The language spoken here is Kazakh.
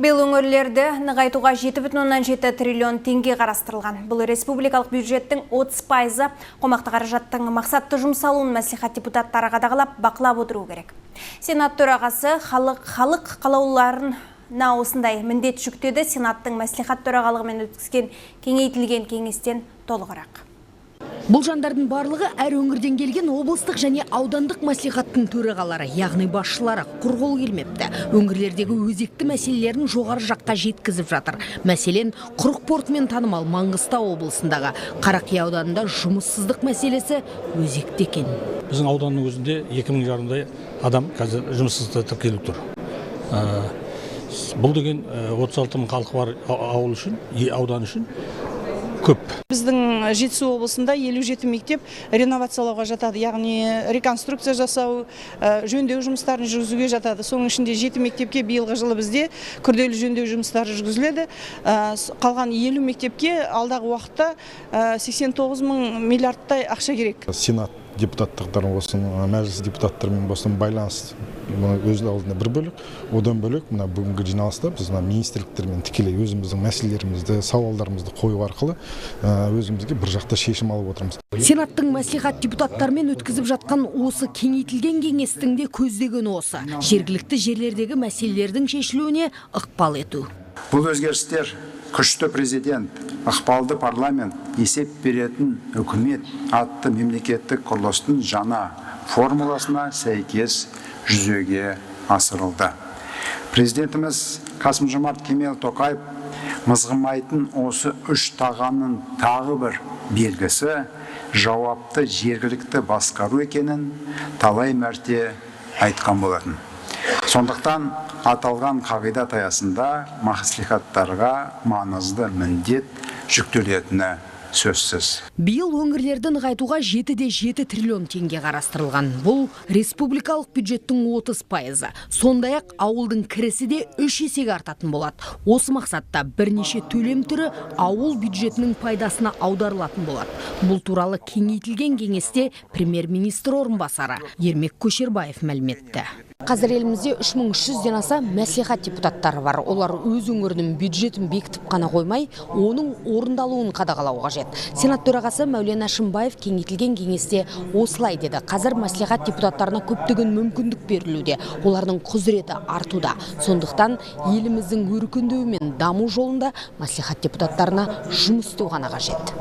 Биыл өңірлерді нығайтуға 7,7 триллион теңге қарастырылған. Бұл республикалық бюджеттің 30%-ы. Қомақты қаражаттың мақсатты жұмсалуын мәслихат депутаттары қадағалап, бақылап отыру керек. Сенат төрағасы халық қалаулыларына осындай міндет жүктеді. Сенаттың мәслихат төрағалығымен өткізген кеңейтілген кеңестен толығырақ. Бұл жандардың барлығы әр өңірден келген облыстық және аудандық мәслихаттың төрағалары, яғни басшылары құр қол келмепті. Өңірлердегі өзекті мәселелерін жоғары жаққа жеткізіп жатыр. Мәселен, Құрық портымен танымал Маңғыстау облысындағы Қарақия ауданында жұмыссыздық мәселесі өзекті екен. Біздің ауданның өзінде 2500-дай адам қазір жұмыссыздықта тіркеліп тұр. Бұл деген 36 мың халқы бар ауыл үшін, аудан үшін көп. Біздің Жетісу облысында 57 мектеп реновациялауға жатады, яғни реконструкция жасау, жөндеу жұмыстарын жүргізуге жатады. Соның ішінде 7 мектепке биылғы жылы бізде күрделі жөндеу жұмыстары жүргізіледі. Қалған 50 мектепке алдағы уақытта 89 мың миллиардтай ақша керек. Сенат депутаттықтары болсын, мәжіліс депутаттарымен болсын байланыс өз алдына бір бөлік. Одан бөлек мына бүгінгі жиналыста біз мына министрліктермен тікелей өзіміздің мәселелерімізді, сауалдарымызды қою арқылы өзімізге бір жақта шешім алып отырмыз. Сенаттың мәслихат депутаттарымен өткізіп жатқан осы кеңейтілген кеңестің де көздегені осы. Жергілікті жерлердегі мәселелердің шешілуіне ықпал ету. Бұл өзгерістер күшті президент, ықпалды парламент, есеп беретін үкімет атты мемлекеттік құрылыстың жаңа формуласына сәйкес жүзеге асырылды. Президентіміз Қасым-Жомарт Кемел Тоқаев мызғымайтын осы үш тағанның тағы бір белгісі жауапты жергілікті басқару екенін талай мәрте айтқан болатын. Сондықтан аталған қағидат аясында мәслихаттарға маңызды міндет жүктелетіні сөзсіз. Биыл өңірлерді нығайтуға 7,7 триллион теңге қарастырылған. Бұл республикалық бюджеттің 30%. Сондай-ақ ауылдың кірісі де 3 есеге артатын болады. Осы мақсатта бірнеше төлем түрі ауыл бюджетінің пайдасына аударылатын болады. Бұл туралы кеңейтілген кеңесте премьер-министр орынбасары Ермек Көшербаев мәлім етті. Қазір елімізде 3300-ден аса мәслихат депутаттары бар. Олар өз өңірінің бюджетін бекітіп қана қоймай, оның орындалуын қадағалау қажет. Сенат төрағасы Мәулен Әшімбаев кеңейтілген кеңесте осылай деді. Қазір мәслихат депутаттарына көптеген мүмкіндік берілуде. Олардың құзыреті артуда. Сондықтан еліміздің өркендеуі мен даму жолында мәслихат депутаттарына жұмыс істеу ғана қажет.